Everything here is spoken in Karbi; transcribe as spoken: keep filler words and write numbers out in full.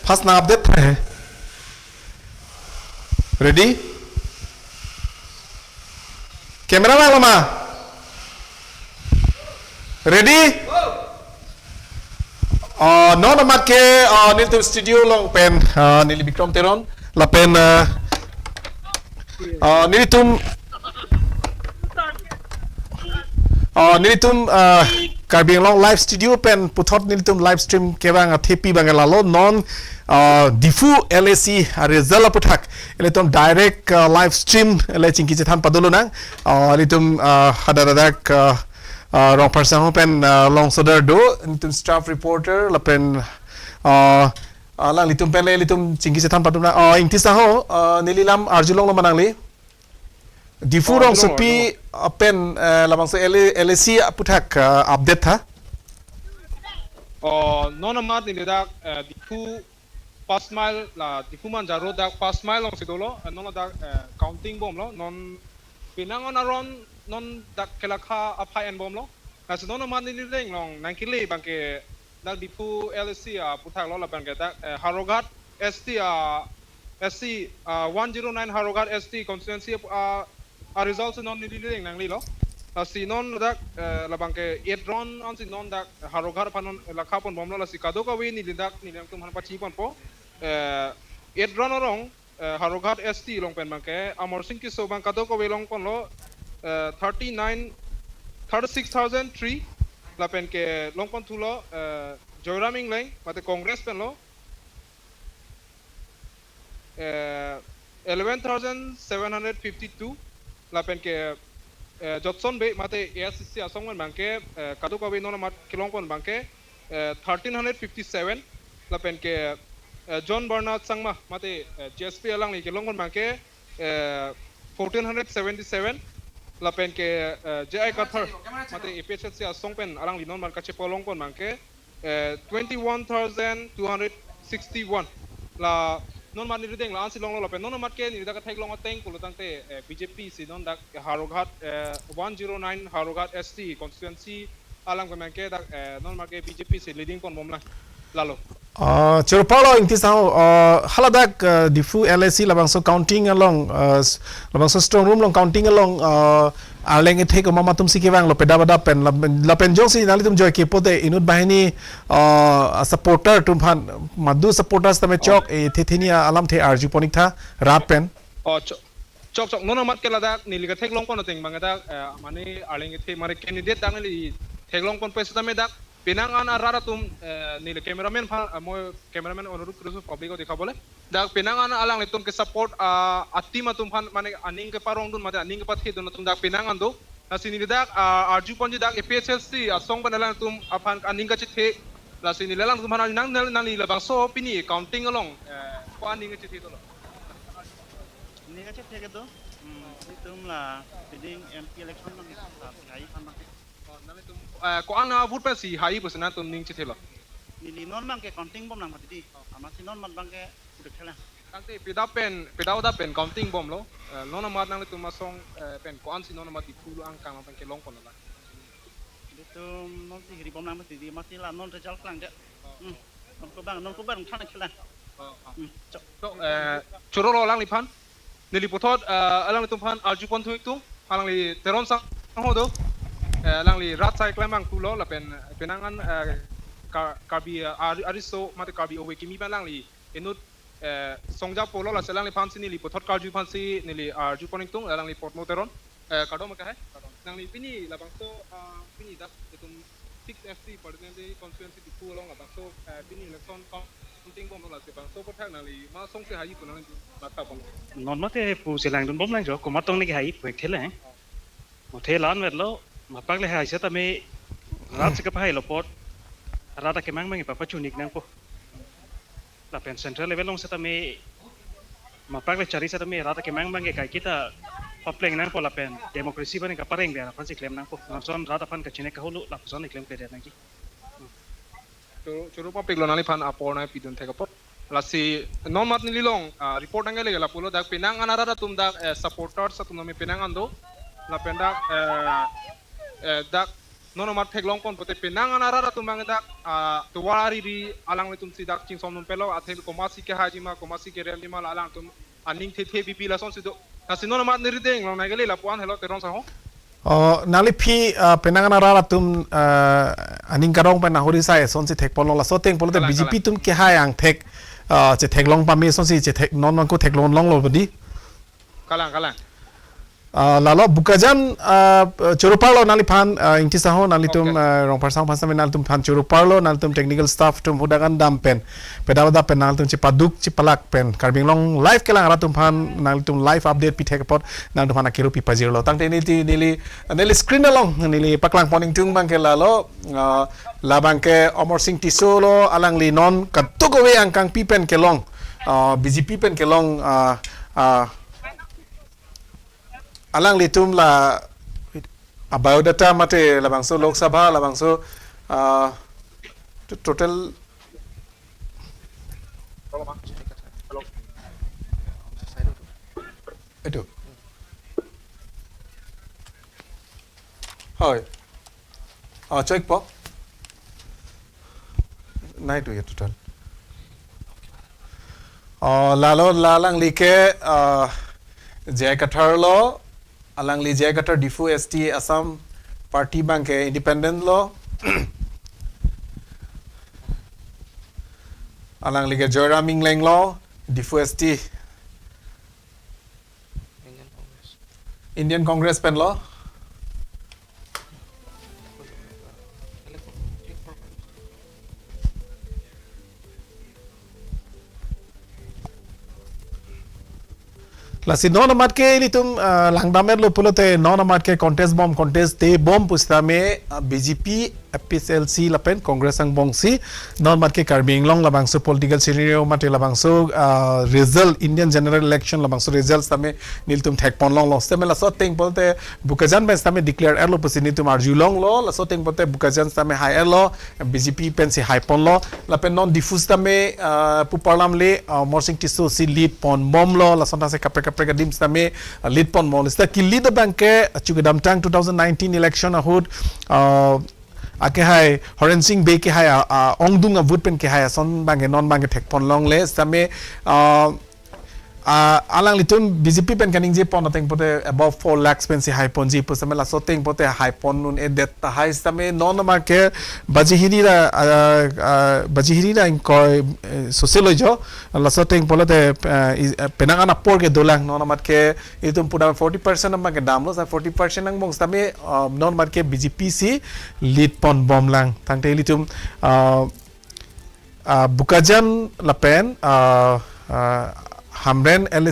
First na update hai. Ready? Camera vanglo ma? Ready? Uh, non amat ke, uh, nelitum studio along pen, uh, neli Bikram Teron lapen, uh, uh, nelitum, uh, nelitum, uh, Karbi Anglong Live Studio pen puthot nelitum live stream kevang athepi abang ke lalo. Non, uh, Diphu L A C, uh, result aputhak ilitum direct, uh, live stream le chingki chethan padolonang. Uh, ilitum, uh, hadak hadak, uh, uh, Rongpharsang pen, uh, Longsodar do, ilitum staff reporter lapen, uh, uh, alanglitum pen le ilitum chingki chethan padolonang. Uh, Ingti Saho, uh, neli lam arjulonglo ma nangli? Diphu, oh, rongsopi, arjulong, arjulong, uh, pen, uh, labangso L A, L A C aputhak, uh, update tha? Oh, non amat neli dak, uh, Diphu First Mile, la Diphu Manja Road dak First Mile alongsi dolo, eh, non dak, eh, counting bomlo, non penang an aron non dak kelakha aphai enbomlo. Lasi non amat neli ringlong nangkele abang ke dak Diphu L A C aputhak lo, labang ke dak, eh, Howraghat S T, ah, S C, ah, one zero nine Howraghat S T constituency, ah, a result si non neli ringlong nanglelo. Lasi non dak, eh, labang ke eight round ansi non dak Howraghat aphan non lakha ponbomlo, lasi kadokave neli dak neli nangtum aphan pachi ponpo. Eh, eight round arong, eh, Howraghat S T along pen abang ke Amarsing Tisso abang kadokave longponlo, eh, thirty-nine, thirty-six thousand three, lapen ke longpon thulo, eh, Joyram Engleng, mate Congress penlo, eh, eleven thousand seven hundred fifty-two, lapen ke, eh, Jotson Bey mate A I C C asong pen abang ke, eh, kadokave non amat kelongpon abang ke, eh, thirteen hundred fifty-seven, lapen ke, eh, John Bernard Sangma mate, eh, J S P alangli kelongpon abang ke, eh, fourteen hundred seventy-seven, lapen ke, eh, J I Kathar mate A P H L C asong pen alangli non amat kachepolongpon abang ke, eh, twenty-one thousand two hundred sixty-one. La non amat neli rideng la ansi longlo, lapen non amat ke neli dak theklong ateng pulo tangte, eh, B J P si non dak Howraghat, eh, one zero nine Howraghat S T constituency alam kemen ke dak, eh, non amat ke B J P si leading ponbomlang. Lalo. Ah, choro palo Ingti Saho, ah, haladak, ah, Diphu L A C labangso counting along, ah, s-, labangso strong room along counting along, ah, arleng ethe komat atum si kevanglo, pedap adap pen, lapen, lapen jongsi nanglitum joike pote inut banghini, ah, supporter atum aphan, madu supporters tame, oh, chok, eh, the theni alamthe arjupon-ik tha, rat pen. Oh, chok, chok, chok, non amat ke ladak neli katheklongpon ateng abang dak, eh, mane arleng ethe mane candidate dak neli theklongpon pu setame dak penang an arat atum, eh, neli cameraman aphan, eh, mo cameraman Onurut Krusu public ko dikha bole. Dak penang an alanglitum ke support, ah, a-team atum aphan mane aning keparongdun mate aning kepathedun atum dak penang an do. Lasi neli dak, ah, arjuponji dak A P H L C asong pen alangtum aphan aning kachethe. Lasi neli alangtum aphan nang, nang, nangli labangso pini counting along, eh, ko-an aning kachethe dolo? Aning kachethe kedo. Hmm, itum la pending M P election nang sa hai aphan abang ke. Oh, nanglitum, eh, ko-an avote pensi hai pusi nangtum aning chethelo? Neli non abang ke counting bomnang mati di. Amatsi non amat abang ke udah kela. Tangte pedap pen, pedap adap pen counting bomlo. Eh, non amat nanglitum asong, eh, pen ko-ansi non amat Diphu angkang pen kelongpon la? Itum nonsi hiri bomnang mati di, amatsi la non result klang de. Hmm. Non ko abang, non ko abang than kela. Oh, oh. Hmm, chok. So, eh, choro lo alangliphan. Neli puthot, eh, alanglitum aphan arjupon thu-ik tung, alangli Teron Sangho do, eh, alangli rat asai klembang thulo, lapen penang an, eh, Kar-, Karbi, eh, ari-, ariso mate Karbi ove kimi pen alangli inut, eh, songja polo, lasi alangliphansi neli puthot karju aphansi neli arjupon-ik tung, alangli Potmo Teron. Eh, kardom ke hai. Kardom. Nangli pini labangso, ah, pini dak itum six F C Parliamentary Constituency Diphu along labangso, eh, pini election counting bomlo, lasi bangso aputhak nangli ma asongsi hai pu nangli matha pon? Non mate pu chelangdun bomlang jo, komat tong neke hai pu-ik thelang. Muthe la-an vetlo, mapak le hai setame rat si kapahailo apot, rat akemang abang papa chun-ik nangpo. Lapen central level along setame mapak le chari setame rat akemang abang ke kaiketa papleng nangpo lapen democracy abang kapareng ber aphansi klem nangpo. Lason rat aphan kachini kahulu lapuson keklem kledetji nangji. Choro, choro papiklo nangliphan apor nangpidun thek apot. Lasi non amat neli along, ah, report nangkele lapulo dak penang an arat atum dak, eh, supporters atum nami penang an do. Lapen dak, eh, eh, dak non amat theklongpon pote penang an arat atum abang dak, ah, tovar ariri alanglitum si dak chingsom num pelo, athe komatsi kehai jima, komatsi kerem jima, la alangtum aning thethe bibi lason si do. Lasi non amat neli rideng longnai kali lapu-an, helo Teron saho. Oh, nangliphi, ah, penang an arat atum, ah, aning karong pen nahori sai sonsi thekponlo, laso ateng pulote Kalang, B J P kalang. Atum kehai angthek, ah, chetheklong pame sonsi chethek non non ko theklong longlo bodi. Kalang, kalang. Ah, lalo Bokajan, ah, choro parlo nangliphan, ah, Ingti saho nanglitum, Okay. Ah, Rongpharsang aphan sitame nanglitumphan choro parlo, nanglitum technical staff atum hadak an dam pen, pedap pedap pen nanglitum chepaduk chepalak pen Karbi Anglong Live kelang arat atum aphan nanglitum live update pithek apot nanglitumphan akero pipajirlo. Tangte neli, neli, neli screen along neli paklangpon ingtung abangke lalo, ah, labangke Amarsing Tisso lo, alangli non kadokave angkangpi pen kelong, ah, B J P pen kelong, ah, ah, alanglitum la abiodata mate labangso Lok Sabha, labangso, ah, to-, total Etu. Hoi. Oh, check po. Nai tu ya total. Oh, lalo la alangli ke, ah, J I Kathar lo, alangli J I Kathar Diphu S T Assam Party abangke independent lo. Alangli ke Joyram Engleng lo, Diphu S T. Indian Congress. Indian Congress pen lo. Lasi non amat ke ilitum, ah, langdam-etlo pulote non amat ke contest bom, contest-te bom pu sitame, ah, B J P, A P H L C lapen Congress angbongsi non amat ke Karbi Anglong labangso political scenario mate labangso, ah, result, Indian General Election labangso result sitame nelitum thekpon longlo. Sitame laso ateng pulote Bokajan pen sitame declare-etlo pusi nelitum arjulonglo. Laso ateng pulote Bokajan sitame hai-etlo, B J P pensi haiponlo. Lapen non Diphu sitame, ah, pu parlam le, ah, Amarsing Tisso si lead ponbomlo. Lason ta se kaprek kaprek adim sitame, ah, lead ponbomlo. Sita ke-lead abangke, ah, chu kedamtang two thousand nineteen election ahut, ah, akehai Horensing Bey kehai, ah, ah, ongdung a-vote pen kehai ason abangke non abangke thekpon longle. Sitame, ah, ah, alanglitum B J P pen kaningjepon ateng pulote above four lakhs pensi haiponji pu sitame laso ateng pulote haipon un-edet tahai sitame non amat ke baji hini ra, ah, ah, baji hini ra ingkoi, eh, sose lo jo. Laso ateng pulote, ah, i-, ah, penang an apor ke dolang, non amat ke itum pudam forty percent abangke damlo, sa forty percent angbong sitame, ah, non amat ke B J P si lead ponbomlang. Tangte ilitum, ah, ah, Bokajan lapen, ah, ah, Hamren L A C